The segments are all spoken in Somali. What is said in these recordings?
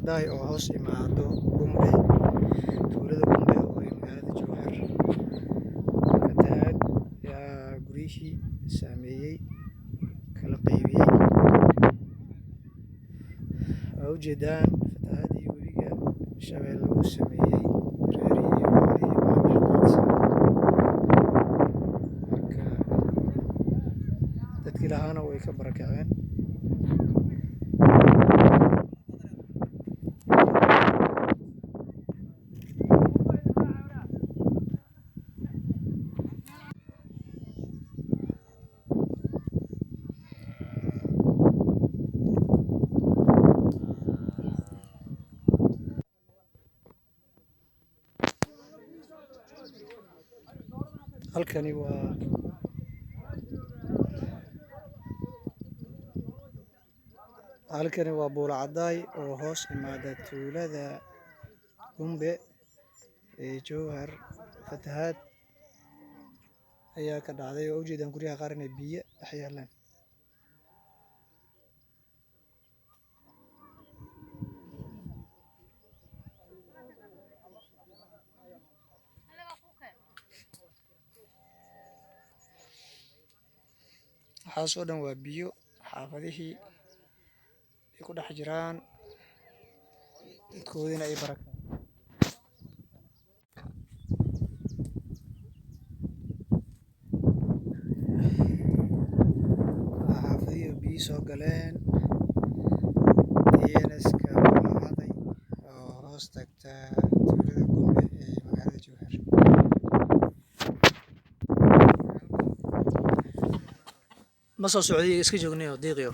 Buulacadaay oo hoos imaado Gumbe, tuulada Gumbe oo ee magaalada Jowhar. Fatahaad ayaa guryihii saameeyey, kala qaybiyey. Waa ujeedaan fatahaadii webiga Shabeelle uu sameeyey, reerihii iyo xoolihii baa dhex daadsan. Marka dadkii lahaana way ka barakaceen. Halkani waa Buulacadaay oo hoos imaada tuulada Gumbe ee Jowhar. Fatahaad ayaa ka dhacday oo ujeedaan guryaha qaar inay biyo dhex yaalaan. Waxaas oo dhan waa biyo xaafadihii ay ku dhex jiraan, dadkoodina ay barakaceen. Waa xaafadihii oo biyo soo galeen. DNS-ka Buulacadaay oo hoos tagta tuulada Gumbe ee magaalada Jowhar. Ma soo socday, iska joognayo diiqiyo.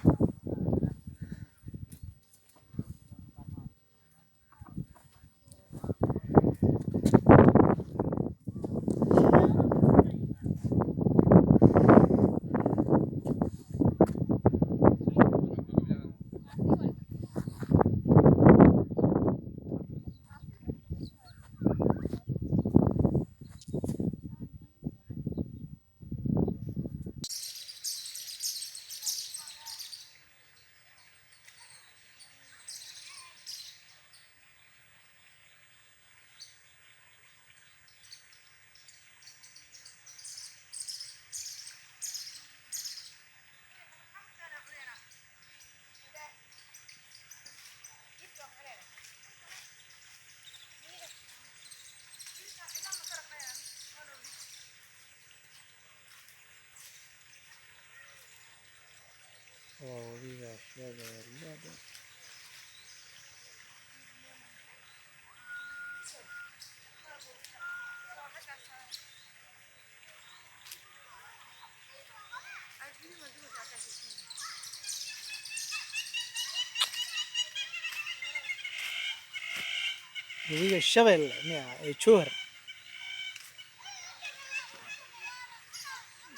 Waa webiga Shabeelle. Webiga Shabeelle miya ee Jowhar.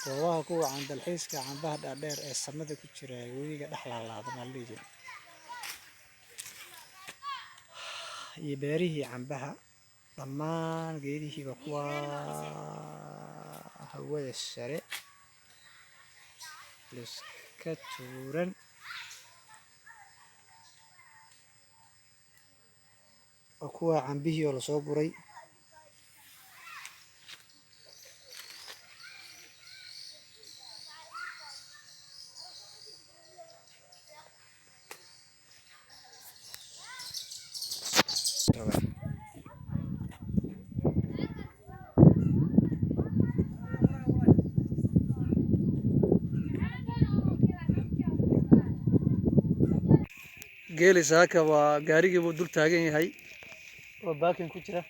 Goobaha ku wacan dalxiiska, cambaha dhaadheer ee samada ku jira ee webiga dhex laalaada maa la dhihi jiray. Iyo beerihii cambaha, dhammaan geedihiiba kuwa hawada sare liska tuuran. Oo kuwa cambihii oo lasoo guray. Geeli saaka waa gaarigii buu dul taagan yahay oo baakin ku jira.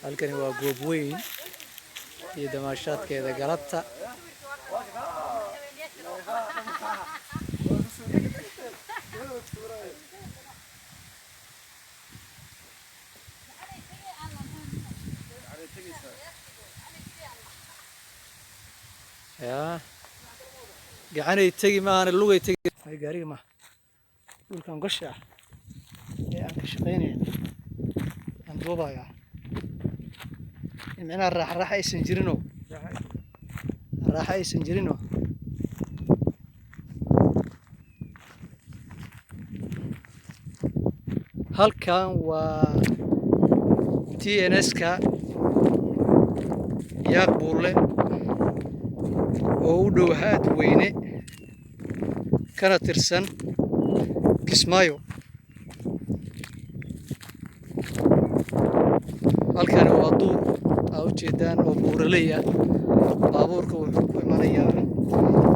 Halkani waa goob weyn iyo damaashaadkeeda galabta. Yaa gacanay tegi maahane, lugay tegi. Ay, gaariga maaha, dhulkan gosha ah ee aan ka shaqaynayn aan duubayaa in micnaha raaxa raaxa aysan jirinoo. Raaxo aysan jirinoo. Halkan waa TNS-ka Yaaq Buurle oo u dhow Haadweyne, kana tirsan Kismaayo. Halkani waa duur aa ujeedaan oo buuraley ah. Baabuurka wuxuu ku imanayaa,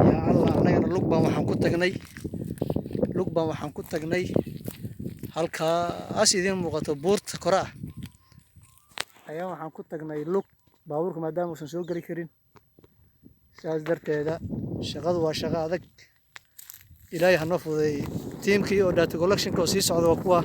yaa Allah, annagana lug baan waxaan ku tagnay, lug baan waxaan ku tagnay halkaas idiin muuqato, buurta kore ah ayaa waxaan ku tagnay lug, baabuurka maadaama uusan soo geli karin. Sidaas darteeda shaqadu waa shaqo adag. Ilaahay ha noo fududeeyey. Tiimkii oo data collectionka oo sii socda waa kuwa.